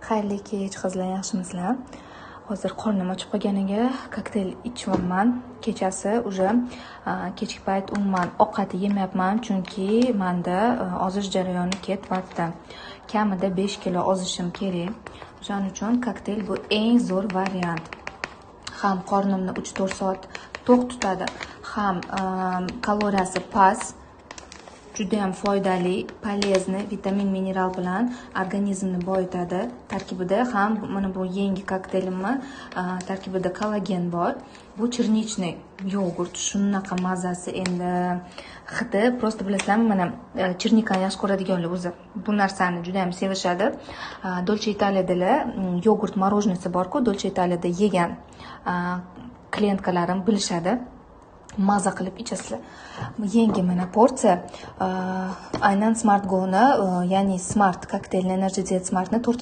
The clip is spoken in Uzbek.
Xayrli kech, qizlar, yaxshimisizlar? Hozir qornim ochib qolganiga kokteyl ichyapman. Kechasi уже kechki payt umuman ovqat yemayapman, chunki manda ozish jarayoni ketyapti. Kamida 5 kilo ozishim kerak. O'shaning uchun kokteyl bu eng zo'r variant. Ham qornimni 3-4 soat to'q tutadi, ham kaloriyasi past, judayam foydali, полезный, vitamin, mineral bilan organizmni boyitadi. Tarkibida ham mana bu yangi kokteylimni tarkibida kollagen bor. Bu черничный yogurt, shunaqa mazasi endi hidi просто, bilasizlarmi, mana черника ni yaxshi ko'radiganlar o'zi bu narsani juda ham sevishadi. Dolce Italiadalar yogurt мороженое si borku, Dolce Italiada yegan клиентка larim bilishadi. Maza qilib ichasizlar. Yangi mana porsiya aynan Smart Go'ni, ya'ni Smart kokteylni, Energy Diet Smartni 4